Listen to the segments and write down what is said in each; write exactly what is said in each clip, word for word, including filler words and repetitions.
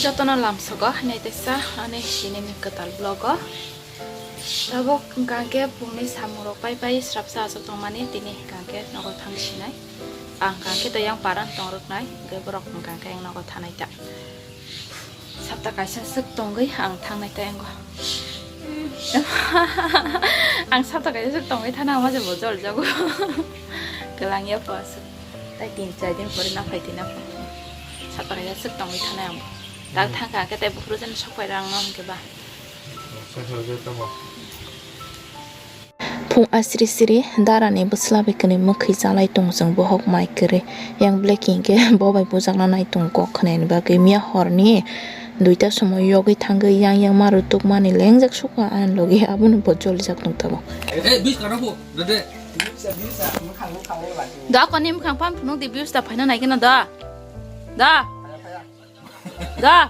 Jotono lamsogo, nai teisa ani sinini kwtal vlogo. Tabuk hwnkha khe phungni samung rok pai pai srapsa achuk tongmani, tini hwnkha khe nogo thang sinai. Ang hwnkha khe to yang paran tong rwknai, hwnkhe borok hwnkha khe ang nogo thanai ta. Sapta kaisa swk tongwi ang thangnai ta yango. Ang sapta kaisa swk tongwi thana ama je bo jol jago. Kwlang ya pho aswk. Tai tin char din pore na phai twi na pho. Sapta kaisa swk tongwi thanai ang. Tak thang kha khe tai buphuru jan sok phai rang no hwnkhe ba. Phung asri sri darani bwsla bai kwnwi mwkhwi chalai tong chwng bohok mai kwrwi. Yang Blacky hinkhe bo bai bujakna nai tongo kok khnaini bagwi. Miya horni duita somoi yogwi thangwi yang yang maru tukmani lengjak sukha ani logi abono bo jolijak tong tabuk. Da koni mwkhang phan phunuk di views da phaina nai khe na da. Da. Da.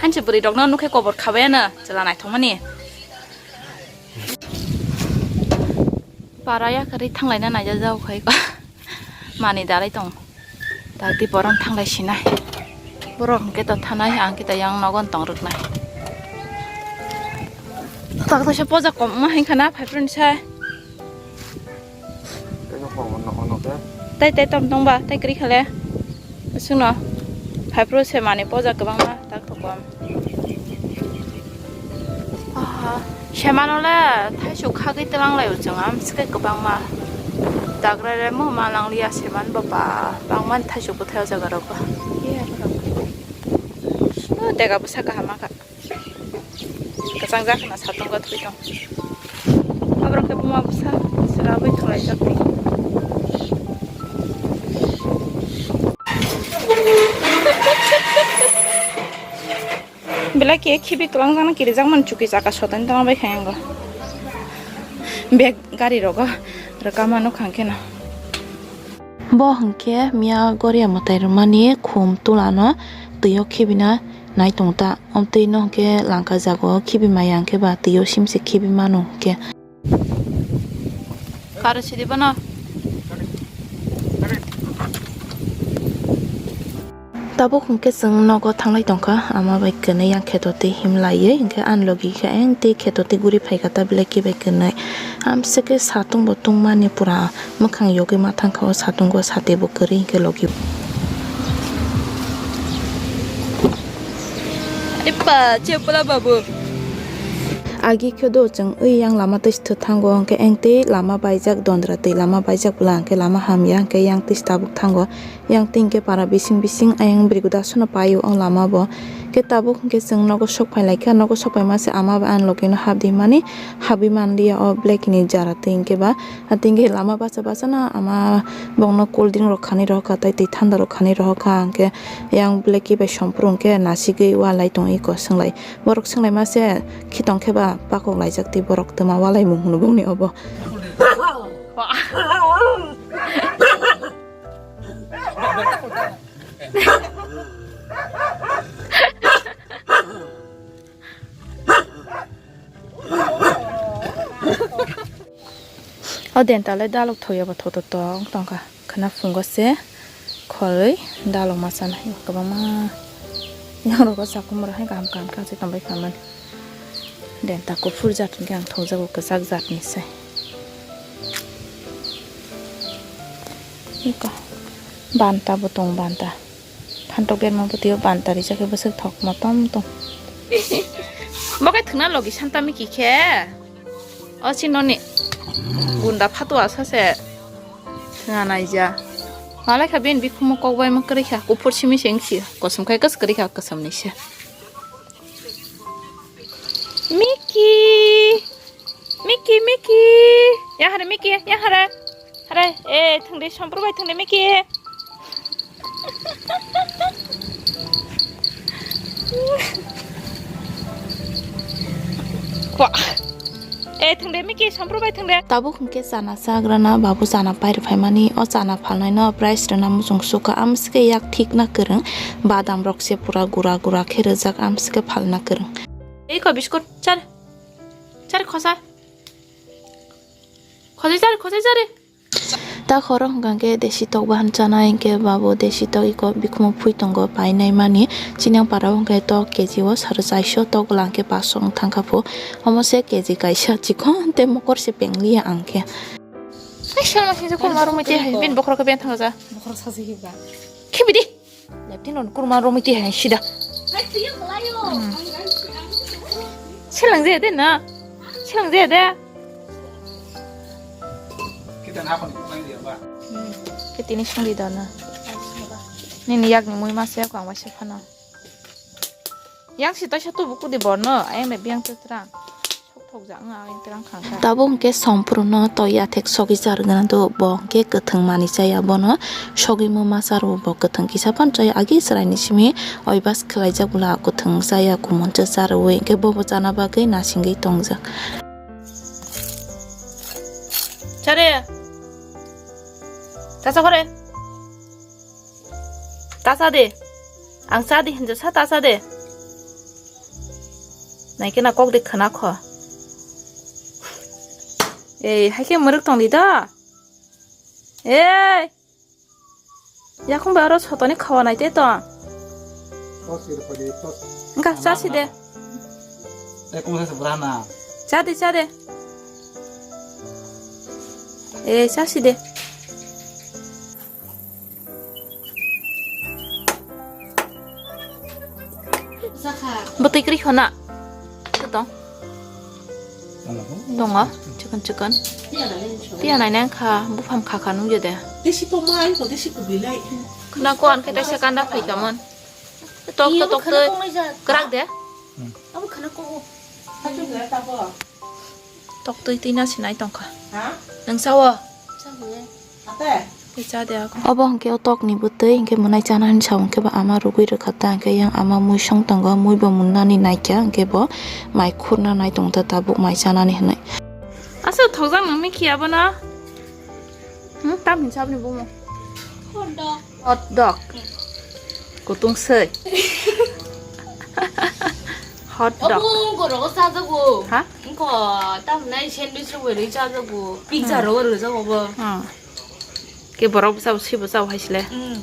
Hanse bwrwi rokno nukhe kobor khabaiyano chwla naithokmani. Para yakarwi thanglaina naijajak khai. Mani dalai tong. Dagdi borom thanglai sinai. Borok hwnkhe to thanai, ang khe to yang nogon tong rwknai. Tak tak se poja kom ma hingkha na phaiphru ni sai. Tei no kok no no ke. Tai tai tom tong ba, tai kri khale. Sungno. Phaiphru se mani poja kwbangma tak to kom. Aha. Semano le thaisuk khagwi twlang lai uchung am sike kwbangma. Dagrai rai mo ma lang liya seman bapa. Bangman thaisuk bwthai o jaga rok. Ye. Oh, tega bwsa kaham kha. Kwchang jak khna satung go thwi tong. Abrang khe buma bwsa sra bai thwlai jak twi. Belai khe khibi kwlang jana kiri jak man chuki jaka sotan tama bai khayango. Bag gari rogo rwka mano khang kheno. Bo hwnkhe miya goria mwtai rwmani khum tulano twi o khibina nai tong ta. Omtwi no hwnkhe langka jago khibi maya hwnkhe ba twi o simse khibi mano hwnkhe. Karo sidi bono. Tabuk hwnkhe chwng nogo thanglai tongkha, ama bai kwnwi yang kheto twi himlaiwi hwnkhe ani logi khe ayang twi kheto twi guri phaikha ta belai khe bai kwnwi. Amswkhe satung bo tungmani pura mwkhang yogwi ma thangkha o satungo sati bo kwrwi hwnkhe logi. Epa, chepla babu. Agi khe do chwng wi yang lama twi sitwthango hwnkhe ayang twi lama baijak dondra twi lama baijak bwla hwnkhe lama hamya hwnkhe yang twi tabuk thango. Yang twi hwnkhe para bising bising ayang bwrwi gwdasano paio o lama bo. Khe tabuk hwnkhe chwng nogo sok phai lai kha, nogo sok phai ma se ama bai ani logi no hap di mani, habwi man liya o black ni jara twi hwnkhe ba. Hati hwnkhe lama bacha bacha no ama bongno cold drink rok khanwi rohor kha, tei twi thanda rok khanwi rohor kha, hwnkhe yang black bai sompru hwnkhe nasigwi walai tongwi kosonglai. Borok swnglaima se khitong khe ba pakok laijak twi borok twma walaimung hwnwi bongni obo. O denta le dalok thoya bo thoto tong tongkha. Khwna phungo se khorwi dalok ma chana hai kwbangma. Yang rogo chakhumra hai kaham kaham khe achai tongbai kha mani. Denta kuphur jat hwnkhe ang thokjago kwchak jat ni se. Iko banta bo tong banta. Phantok berma bwtwi o banta rijak khe bwswk thok motom tong. Bo khe thwngna logi santa miki khe. O sinoni bunda phatua sase thwnga naija. Malai kha bini bikhumo kokbai ma kwrwi kha, kuphur simi se wngsi, kosom khai kwchwk kwrwi kha, kwcham ni se. Miki! Miki, Miki! Yang hare Miki, yang hare. Hare, eh, thwngdi, sompru bai thwngdi, Miki. Kwa. Eh, thwngdi, Miki, sompru bai thwngdi. Tabuk hwnkhe chana chagrana babu chana pairwk phaimani, o chana phalnaino price rwna muchung sukha, amsike yak thikna kwrwng, badam rok se pura gura gura khe rwjak, amsike phalna kwrwng. Eko biskut char. Char khosa. Khosai char, khosai char. Ta khoro hwnkha khe desi tok bahan chanai, hwnkhe babo desi tok iko bikhumo phui tongo painai mani. Chini para hwnkhe tok K G o saro chaiso, tok bwla hwnkhe paso wng thangkha pho. Omo se K G kaisa chikon tei mokor se pengliya ang khe. Ai, siyang sing se kurma romwi twi hai, bini bokhorok khe beng thangkha ja. Bokhorok sachi khe ba. Khibidi. Leptin on kurma romwi twi hai sida. Selang je de na. Selang je de. Kita na apa ni? Kita ini sing di dana. Nini yak ni mui mas ya, kang waisa phano. Yang si taisa tu buku di borno, ayang de biang tetra. Sok thok jak nga, ayang terang khang kha. Tabuk hwnkhe sompruno to yathek sogwi charwgwna do, bo hwnkhe kwthwng manwi chaya bono. Sogwi mo ma charwo bo kwthwng kisa phano chaya, agi chwraini simi oibas khwlaijak bwla kwthwng chaya, kumun cha charwi hwnkhe bobo chana bagwi nasingwi tongjak. Chare. Tasa kore. Tasa de. Ang cha di hinja sa tasa de. Naikhe na kok de khna kho. Ei, haikhe mwrwk tong di da. Ei. Yakung ba oro sotoni khawa nai te tong. Tos kiri padi, tos. Engka cha si de. Eh, kung sa sebelah na. Cha de, cha de. Eh, cha si de. Bwtwi kwrwi khona. Tong. Tongo, chikon chikon. Tiya nai nang kha, buphang kha kha nungya de. Desi to mai, ko desi ko bilai. Khna ko an khe kaisa kanda phai kamon. Tok to tok to krak de. Abo khna ko. Tok twi twi na sinai tong kha. Ha? Nang sawo? Sawo. Ate? Tei cha de ako. Obo hwnkhe o tok ni bwtwi hwnkhe mwnai chana hinwi sa hwnkhe bo ama rwgwi rwkha ta hwnkhe yang ama mui song tongo, mui bo munnani naikha hwnkhe bo mai khurna nai tong ta tabuk mai chanani hinwi. Asa thokjak nang mikhi abono. Hmm, tam hinsa aboni bumo. Hot dog. Hot dog. Kutung sei. Hot dog. Obo gorogo chajago. Ha? Engko tam nai sandwich rwgwi rwi chajago. Pizza rwgwi rwi chajago bo. Hmm. Ke borok bwsa bwswi bo chao hai sile. Hmm.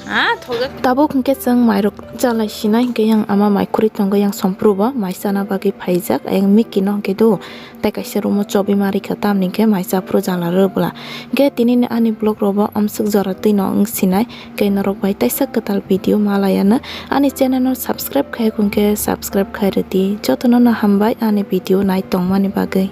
Ah, thokjak. Tabuk hwnkhe chwng mairok chalai sinai hwnkhe yang ama mai khurui tongo yang sompru bo mai chana bagwi phaijak. Ayang mikki no hwnkhe do tei kaisa room o chobi ma rikha tamni hwnkhe mai chaphuru jala rw bwla. Hwnkhe tini ni ani vlog rok bo amswk jora twi no wng sinai. Hwnkhe norok bai taisa kwtal video ma laiya no ani channel no subscribe khai hwnkhe subscribe khai rwdi. Jotono no hambai ani video nai tongmani bagwi.